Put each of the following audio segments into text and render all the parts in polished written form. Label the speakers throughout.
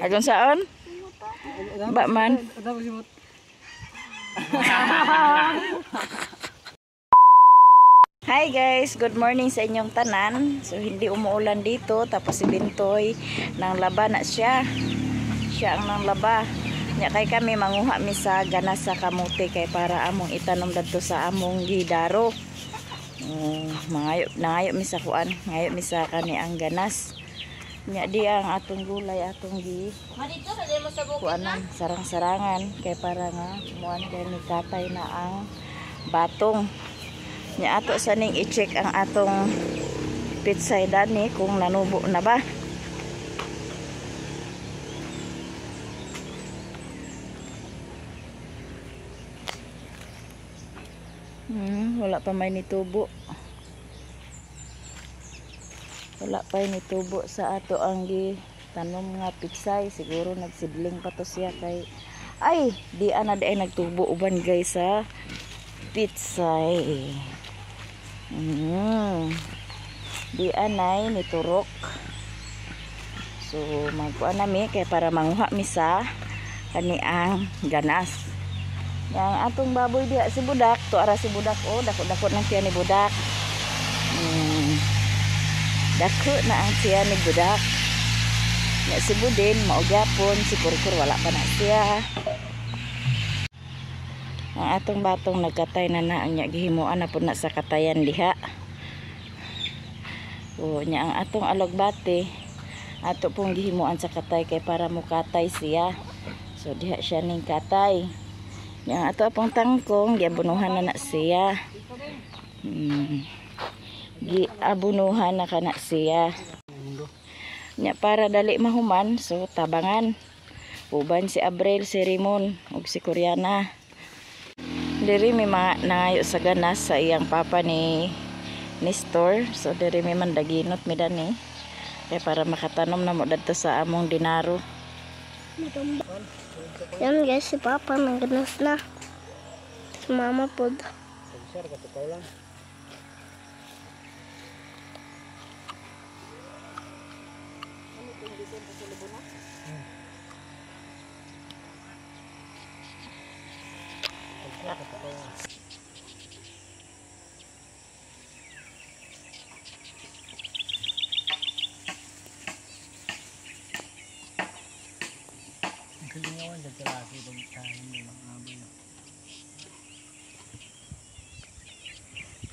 Speaker 1: Agon saon? Ba man. Hi guys, good morning sa inyong tanan. So hindi umuulan dito, tapos si Bintoy nang laba na siya. Siya ang nang laba. Nya kay kami manguha mi sa ganas sa kamote kay para among itanom dadto sa among gidaro. Mangayo nangayo mi sa kuan, ngayo mi sa kani ang ganas. Nya di ang atong gulay atong gi. Kuanan sarang-sarangan kay para nga muan kay ni katay na ang batong. Nya ato sa ning i-check ang atong pitsay dani kung nanubo na ba. Wala pa may nitubo. Wala pa nitubo sa ato ang gi tanom nga pitsay. Siguro nagsidling pa to siya kay ay di ana di ay nagtubo uban guys sa pitsay. Di anay niturok. So magkuan nami kay para manguha mi sa kani ang ganas. Yang atong baboy diha si Budak, to ara si Budak oh, dako-dako nang tiyan ni Budak. Dako na ang tiyan ni Budak. Nya si Budin mao gyapon, si Kurkur wala pa na siya. Ang atong batong nagkatay na na nya gihimuan na pud na sa katayan diha. O nya ang atong alagbate ato pong gihimuan sa katay kay para mukatay siya. So diha siya ning katay. Nya ang ato pong tangkong giabunuhan na na siya. Giabunuhan na kana siya. Nya para dali mahuman so tabangan. Uban si Abril, si Rimon ug si Koreana. Diri may mga nangayo sa ganas sa iyang papa ni Nestor. So diri may mandaginot mi dani kay para makatanom na mo dadto sa among dinaro.
Speaker 2: Yan guys, si papa nangganas na. Si mama pod.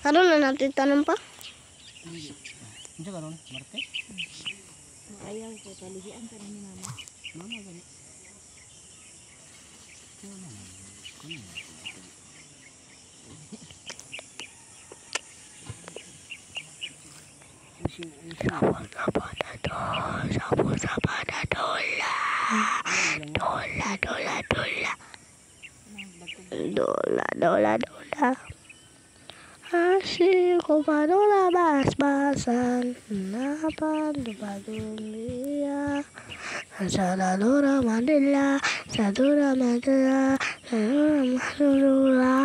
Speaker 2: Karon na natin tanong pa?
Speaker 3: Unsa karon? Marte?
Speaker 1: Ayaw ko palihian pa ni mama.
Speaker 3: Mama gani.
Speaker 2: Dola dola dola dola dola dola. Así como dola bas-basan napan dunia Sadadora Mandela, Sadora Mandela, Sadora Mandela.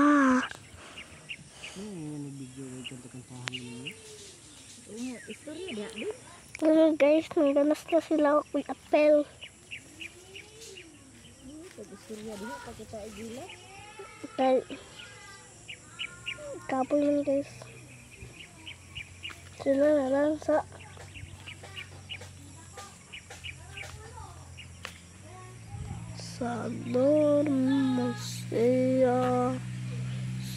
Speaker 2: Hello guys, nangganas na sila ako'y apel. Apel. Kapoy man guys. Sila na lang sa Sador Musia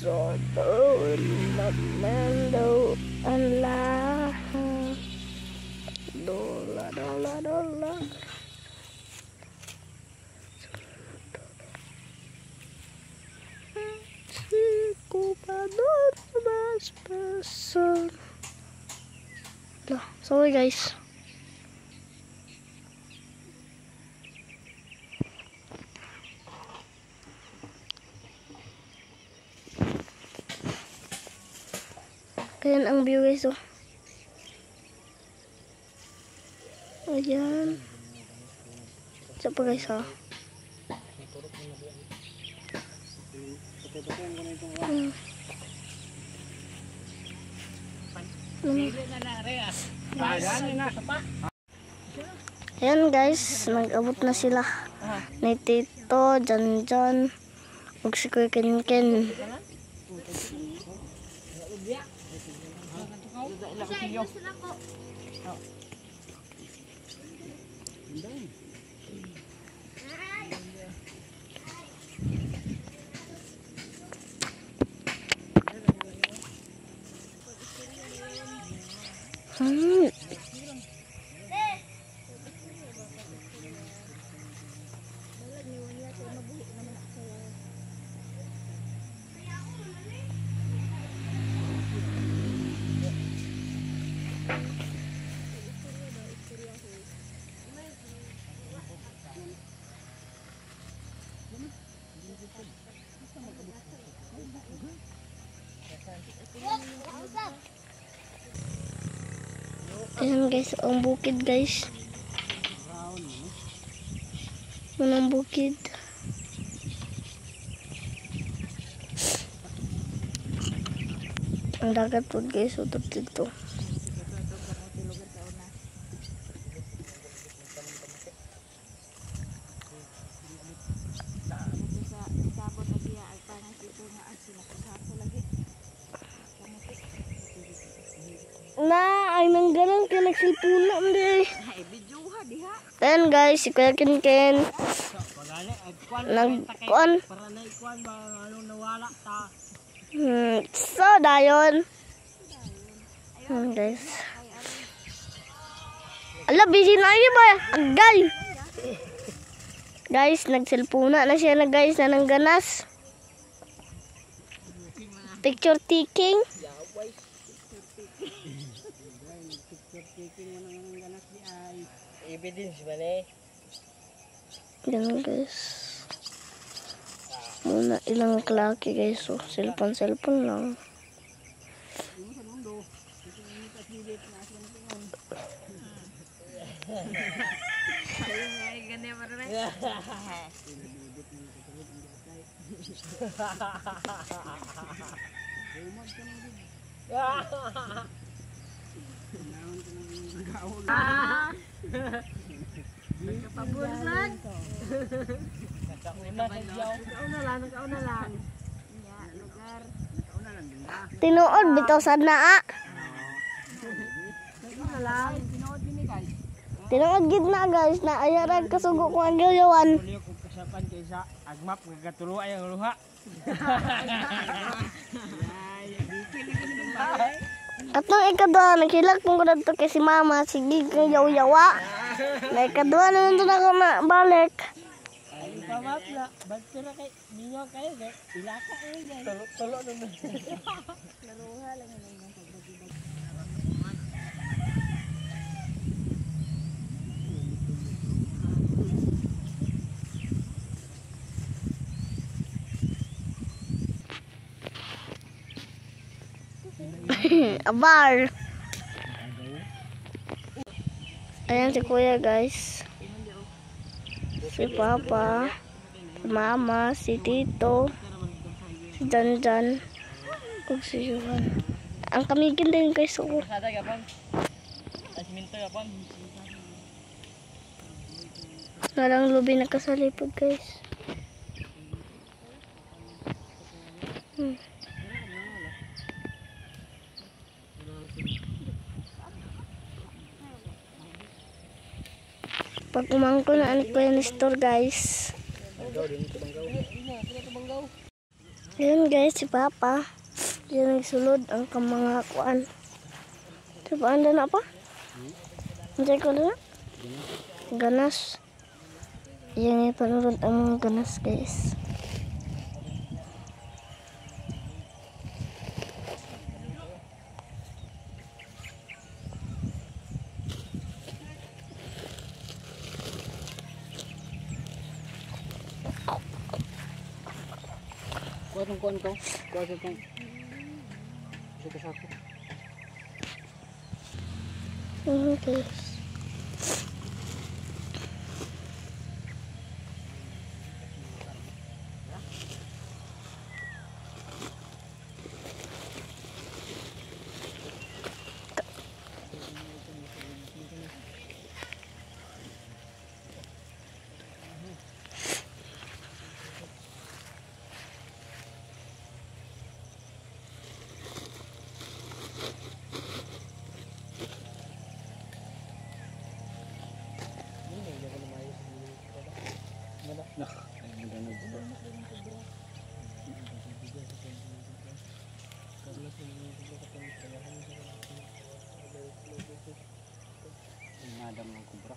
Speaker 2: Sador Mamendo Allah Dola dola dola. Sorry guys. Ayan ang view guys oh. Ayan. Isa pa guys ha. Ayan guys, nag-abot na sila. Ni Tito, Jan Jan, ug si Kuya Ken Ken. Ayan guys, ang bukid guys. Unang bukid. Ang dagat po guys, utod dito. Na, ay nanggalang ka nagsilpuna hindi. Ayan guys, si Kuya Ken Ken. Nagkuan. So, dayon. Ayan guys. Ala, busy na yun ba? Agay! Guys, nagsilpuna na siya na guys na nangganas. Picture taking.
Speaker 3: Evidence ba ni?
Speaker 2: Ganun guys. Muna ilang klaki guys. So, cellphone lang. Tinuod bitaw sad naa. Tinuod gid na guys na ayarag kasugo ko ang gilyawan.
Speaker 3: Uli ko kasapan kaysa agmap gagatulo ay ang luha.
Speaker 2: Katong ikaduha naghilak mo ko dadto kay si mama sige kay yaw-yawa. Na ikaduha na nandun ako na balik.
Speaker 3: Ay pamap na badto na kay minyo kayo kay ilaka eh guys. Tulo na.
Speaker 1: Laruha lang yun ang pagbagi-bagi.
Speaker 2: Abar. Ayan si Kuya guys. Si Papa, si Mama, si Tito, si Janjan, ug si Juan. Ang kamigin din guys. Oh. Walang lubi nakasalipod guys. Pag umangko na anak ko yung store guys. Ayan guys, si Papa. Diyan nagsulod ang mga kuan. Diba anda na pa? Hindi ko na? Ganas. Yan yung panulod ang mga ganas guys.
Speaker 3: Kuha itong kuhan ko. Kuha itong isa-sako.
Speaker 2: Okay.
Speaker 3: Nak, ay ganun ba? Madam ng kubra.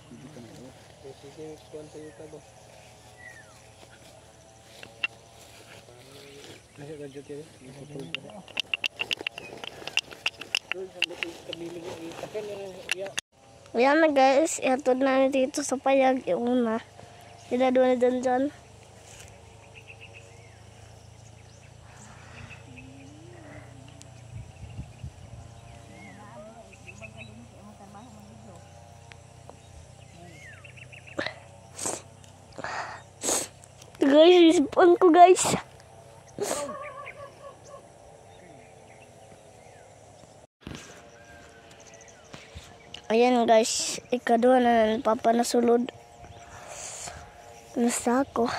Speaker 3: Hindi ka na. Sige, kuwan sa'yo ka ba? Nasa gadget yun?
Speaker 2: Ayan na guys, ihatod namin dito sa payag, yung una. Sila doon na dyan dyan. Guys, isipon ko guys. Ayan guys, ikaduha na ng papa na sulod. Nasa ako.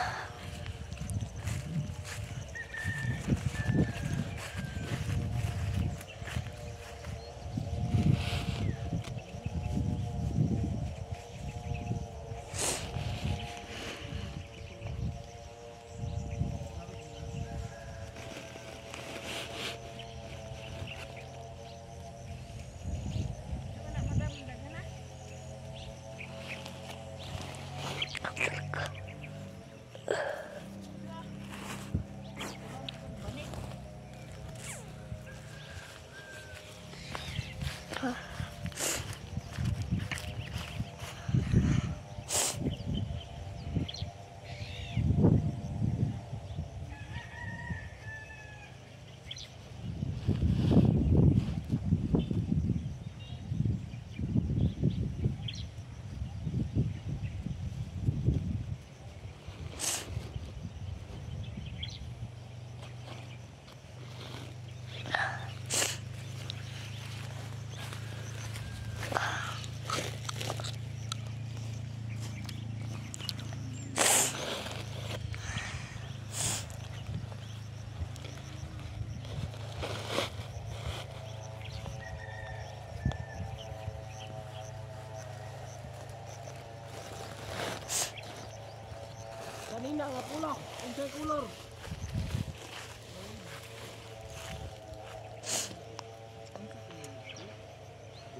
Speaker 3: Kanina nga pula, unsay kolor?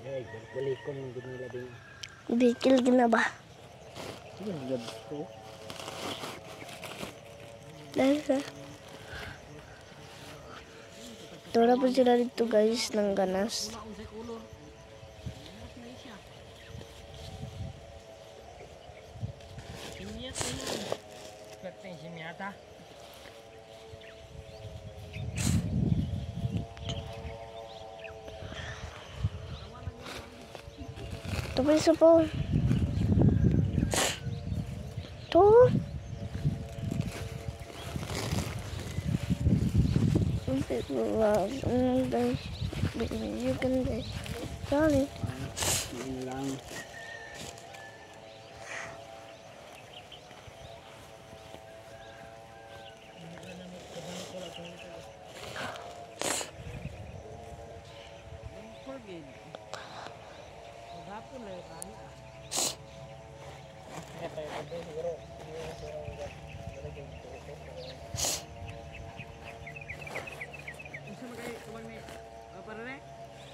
Speaker 3: Ay, balikon ng nila din.
Speaker 2: Bikil gina ba?
Speaker 3: Sige, gabi.
Speaker 2: Dahil sa... Tura po sila dito guys ng ganas. Ito pa isa po. Ito. You can Sorry.
Speaker 3: Yun lang.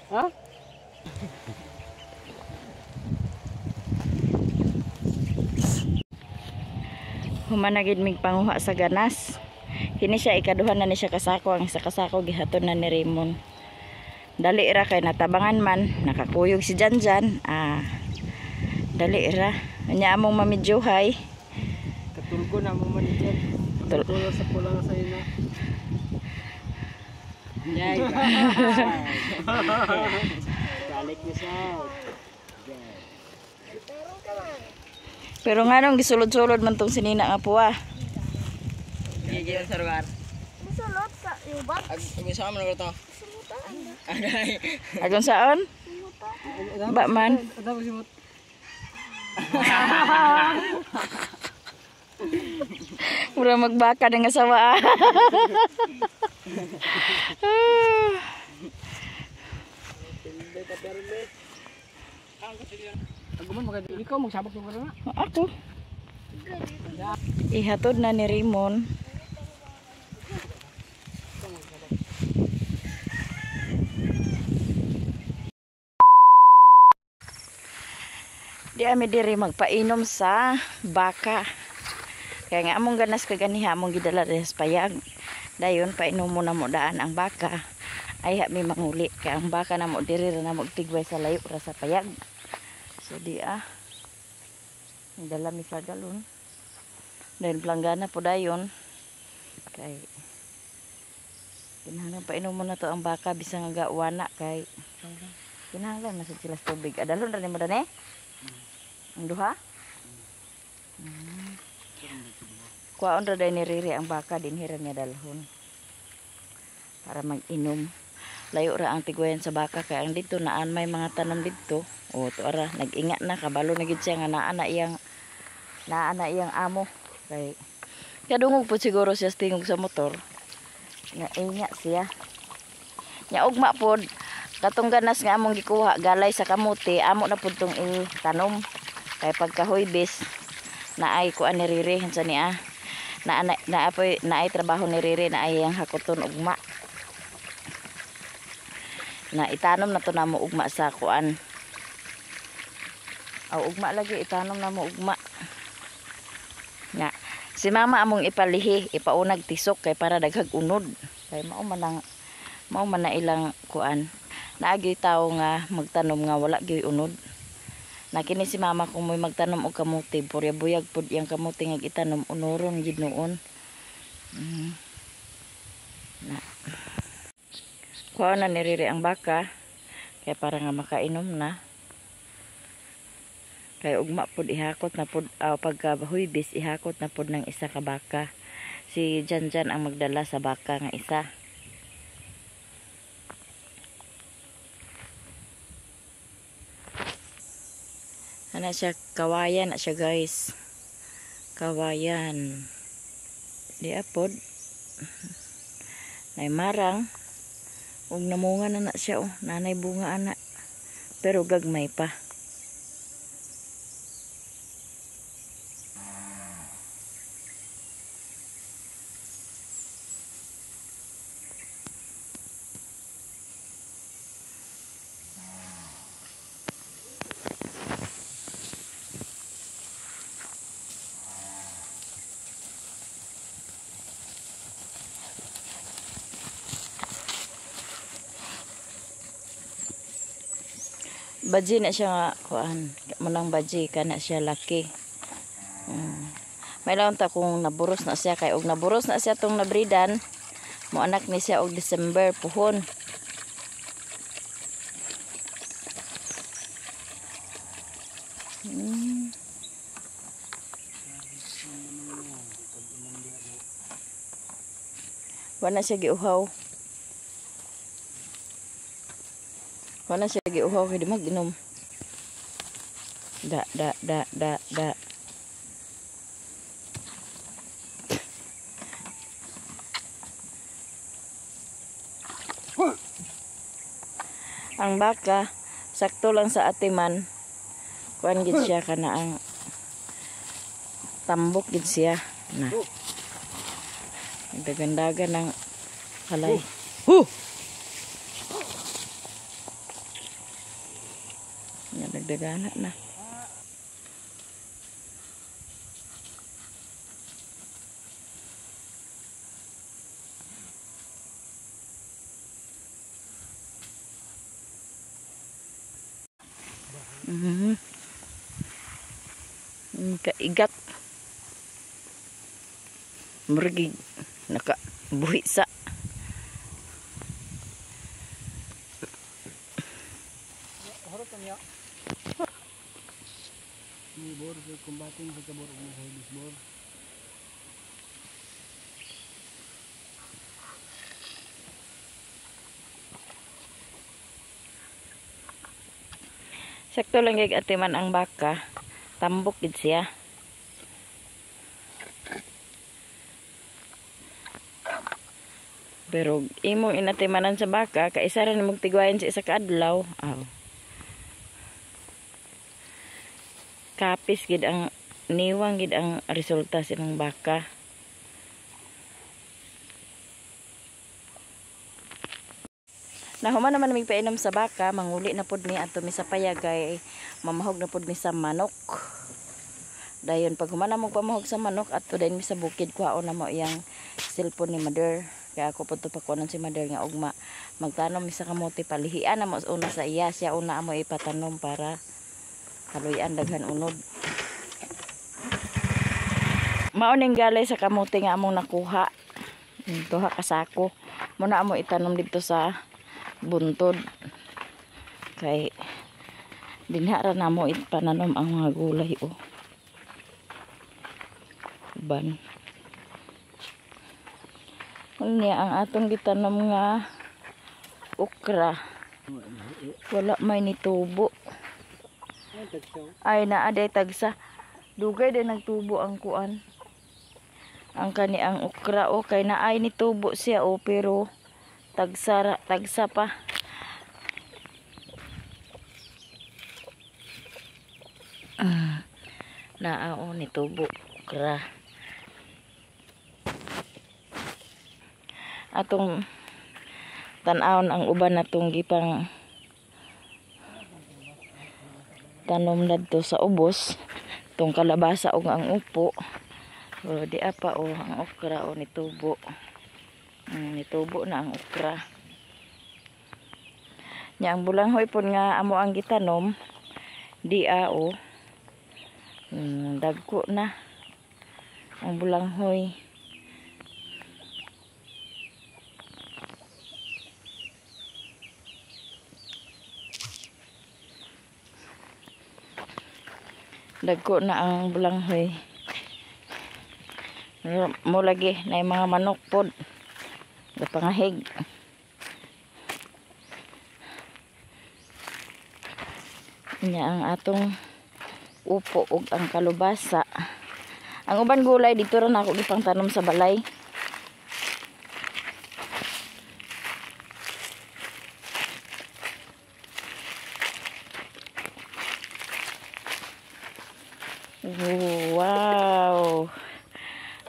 Speaker 3: Ha?
Speaker 1: Humanagid mig panguha sa ganas. Kini siya ikaduha na ni siya kasako, ang isa kasako gihaton na ni Raymond. Dali ra kay natabangan man, nakakuyog si Janjan. Ah. Dali ra. Nya among mamidyohay.
Speaker 3: Katulgo na mo manager. Katulgo sa pula sa ina. Yay. Balik ni siya.
Speaker 1: Pero nga nung gisulod-sulod man tong sinina nga puwa.
Speaker 3: Gigil sa lugar.
Speaker 2: Musulot sa ubak.
Speaker 3: Ag sa man to.
Speaker 1: Agon saon? Ba man.
Speaker 3: Tapos simot.
Speaker 1: Mura magbaka ng asawa.
Speaker 3: Aguman maganda. Ikaw magsabak yung karana.
Speaker 1: Ako. Ihatod na ni Raymond. Di ami diri magpainom sa baka. Kaya nga among ganas kaganiha among gidala diri sa payag. Dayon painom mo na mo daan ang baka. Ay mi manguli kay ang baka na mo diri ra na mo tigway sa layo ra sa payag. So di ah. Dala mi sa galon. Dahil planggana po dayon. Kay kinahanglan painom mo na to ang baka bisan nga wana kay kinahanglan na sila sa tubig. Adalon ra nimo dane? Ang duha? Kuwaon ra day ni Riri ang baka dinhi ra niya dalhon para mag-inom. Layo ra ang tigwayan sa baka kay ang dito naan may mga tanom didto. O to ara nag-ingat na kabalo na gid siya nga naa na iyang amo kay kadungog po siguro siya sa tingog sa motor. Nga inga siya. Nya ugma pod katong ganas nga among gikuha galay sa kamote amo na pud tong itanom kay pagka Huwebes naay kuan ni Riri unsa niya naay trabaho ni Riri naay ang hakoton ugma na itanom na to namo ugma sa kuan. Aw ugma lagi itanom namo ugma. Nga si mama among ipalihi ipaunag tisok kay para daghag unod kay mao man na ilang kuan. Naagi tawo nga magtanom nga wala gyud unod. Na kini si mama kung mo'y magtanom og kamote, purya buyag pud iyang kamote nga gitanom unoron gid noon. Na. Kuha na ni Riri ang baka kay para nga makainom na. Kay ugma pud ihakot na pud pagka Huwebes ihakot na pud ng isa ka baka. Si Janjan ang magdala sa baka nga isa. Ana siya kawayan na siya guys. Kawayan. Di apod. Nay marang. Ug namunga na na siya oh. Nanay bunga ana. Pero gagmay pa. Baji na siya nga kuan, munang baji kana siya laki. May laon ta kung naburos na siya kay og naburos na siya tong nabridan, mo anak ni siya og December puhon. Wala siya giuhaw. Wala siya giuhaw kay di mag-inom. Da da da da da. Ang baka sakto lang sa atiman. Kuan gid siya kana ang tambok gid siya na. Nagdagandagan ng kalay. Huh! Nagdagana na. Kaigat. Murigi nakabuhi sa.
Speaker 3: Bor sa kumbating sa kabor og sa bor.
Speaker 1: Sakto lang gig atiman ang baka. Tambok gid siya. Pero imong inatimanan sa baka, kaisa ra nimog tigwayan sa isa ka adlaw. Aw. Kapis gid ang Niwang gid ang resulta sa imong baka. Nahuman naman mi painom sa baka, manguli na pud mi adto mi sa payag kay mamahog na pud mi sa manok. Dayon pag human na mo pamahog sa manok adto dayon mi sa bukid, kuhaon na mo iyang cellphone ni mother. Kaya ako pud to pakuanon si mother nga ugma magtanom mi sa kamote, palihian na mo una sa iya, siya una amo ipatanom para kaluyan daghan unod. Mao ning galay sa kamote nga among nakuha. Duha ka sako. Muna amo itanom dito sa buntod. Kay dinha ra namo ipananom ang mga gulay oh. Uban. Unya ang atong gitanom nga okra. Wala may nitubo. Ay naa day tagsa. Dugay day nagtubo ang kuan. Ang kani ang okra o kay naay nitubo siya o pero tagsa, tagsa pa. Naa o nitubo okra. Atong tan-awon ang uban natong gipang tanom nadto sa ubos, tong kalabasa ug ang upo. O, di apa o ang okra o nitubo. Nitubo na ang okra. Nya ang bulanghoy pud nga amo ang gitanom di a o. Dagko na ang bulanghoy. Dagko na ang bulanghoy. Mo lagi na yung mga manok pod. Gapangahig. Nya ang atong upo ug ang kalubasa. Ang uban gulay dito ra nako gipang tanom sa balay. Wow.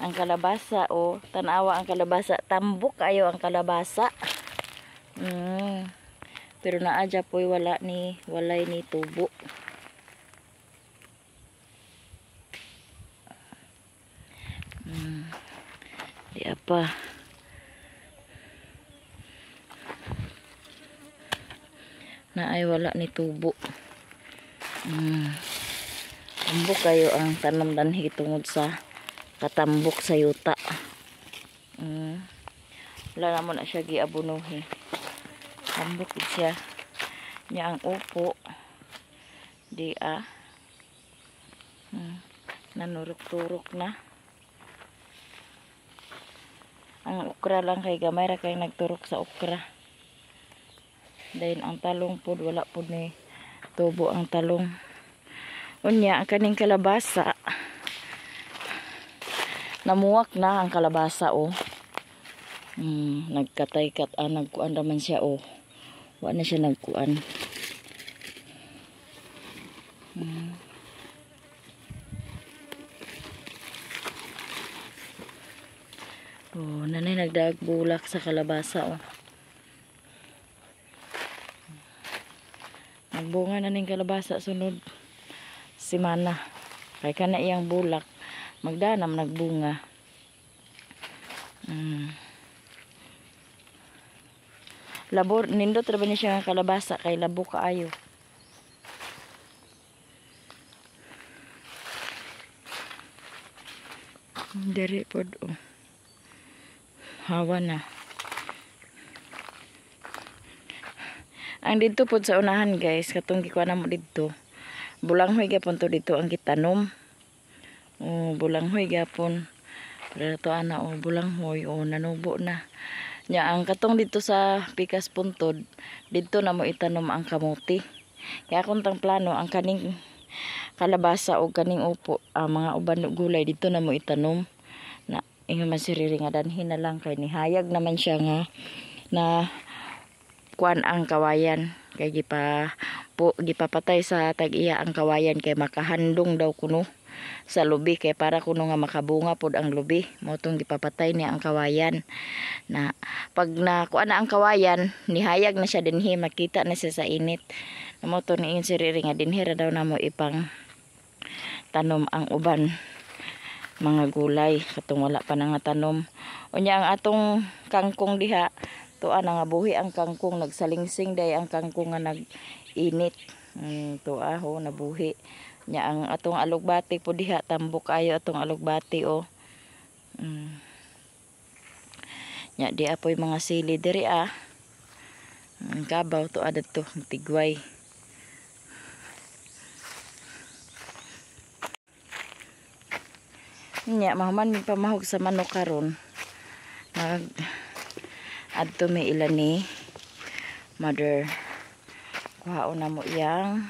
Speaker 1: Ang kalabasa oh, tanawa ang kalabasa, tambok kayo ang kalabasa. Pero naa dya po'y walay ni tubo. Di apa. Naay wala ni tubo. Tambok kayo ang tanom danhi tungod sa katambok sa yuta. Wala na mo na siya giabunuhi. Tambok gid siya. Nya ang upo di a. Nanurok-turok na. Ang okra lang kay gamay ra kay nagturok sa okra. Dayon ang talong pod wala pod ni tubo ang talong. Unya ang kaning kalabasa. Namuwak na ang kalabasa oh. Nagkatay-kat nagkuan raman siya oh. Wa na siya nagkuan. Oh, nanay nagdagbulak sa kalabasa oh. Nagbunga na ning kalabasa sunod semana. Kay kana iyang bulak magdanam nagbunga. Labor nindot ra ba ni siya nga kalabasa kay labo kaayo. Diri pod oh. Hawa na. Ang didto pod sa unahan guys, katong gikuha na mo didto. Bulanghoy gyapon to didto ang gitanom. Oh, bulanghoy gyapon. Pero to ana oh, bulanghoy oh, nanubo na. Nya ang katong didto sa pikas puntod, didto na mo itanom ang kamote. Kaya akong tang plano ang kaning kalabasa o kaning upo, ang mga uban og gulay didto na mo itanom. Na ingon man si Riri nga danhin na lang kay nihayag naman siya nga na kuan ang kawayan kay gipapatay sa tag-iya ang kawayan kay makahandong daw kuno. sa lubi kay para kuno nga makabunga pod ang lubi. Mao tong gipapatay niya ang kawayan. Na pag nakuha na ang kawayan, nihayag na siya dinhi, makita na siya sa init. Na mao to niingon si Riri nga dinhi ra daw namo ipang tanom ang uban mga gulay katong wala pa na nga tanom. Unya ang atong kangkong diha, tuwa na nga buhi ang kangkong, nagsalingsing day ang kangkong nga nag-init. Tuwa ho nabuhi. Nya ang atong alugbati po diha, tambok ayo atong alugbati oh. Nya di apoy mga sili diri ah. Kabaw to adto tigway. Nya mahuman mi pamahog sa manok karon. Nag adto mi ila ni mother. Kuhaon na mo iyang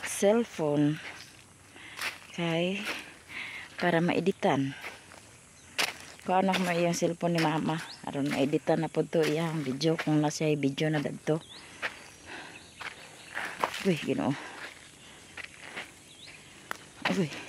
Speaker 1: cellphone kay para maeditan. Kuhaon na mo iyang cellphone ni mama aron maeditan na pud to iyang video kung nasa video na dadto. Uy, Ginoo. Uy.